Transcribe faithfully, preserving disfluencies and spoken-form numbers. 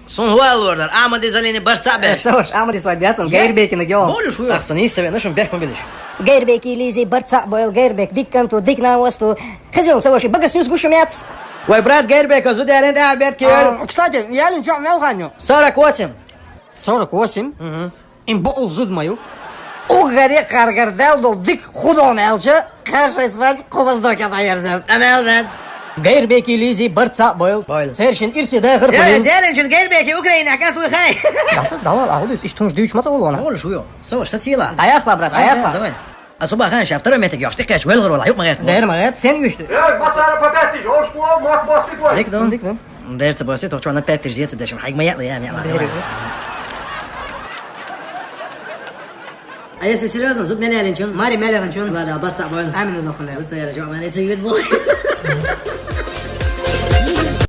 Сона хӀу аьлар, Ахьмади Зелени барт цхьаъ баьлча. Э, Саваш, Ахьмади сой баьцам, Гербекина гео. Болуш хӀу? Так, со нийса вен, ну, шун бехк ма билиш. Гербеки Лизи барт цхьаъ бойл, Гербек диккан ту, дикна васту. Хезон, Саваш, бага симс гушу мяц. Вай брат Гербека зуд ялин тӀехь берт кер. А, кстати, ялин чо мел ханю? Сорок восемь. Сорок восемь? Мгм. Им бо ул зуд маю. Угари каргар дал дол дик худон элча. Кашай свадьб кубас дока даяр зер. Амел бац. Гербеки Лизи барт цхьаъ бойл. Бойл. Сершин ирси дехар. Я, фулин. Зеленчин Гербеки Украина, как вы хай? Даса, давай, а вот иш тунш дүүч маца улона. Давай, шуё. Со, что сила? Даях ба, брат, даях ба. Давай. А суба хан ша второй метр ёхт. Ты каш вел грола, юк магер. Дер магер, сен гюшты. Э, масара по пять тысяч, он школ, мат басты твой. Дик дон. Дик дон. Дер ца басты, то чё на пять тысяч зет дешим. Хай мая, я, я. Дер. А если серьёзно, зуд мелялинчун. Мари мелялинчун. Ладно, барт цхьаъ бойл. Амин зохуна. Зуд цхьаъ яра, чё, ман, это вид бой.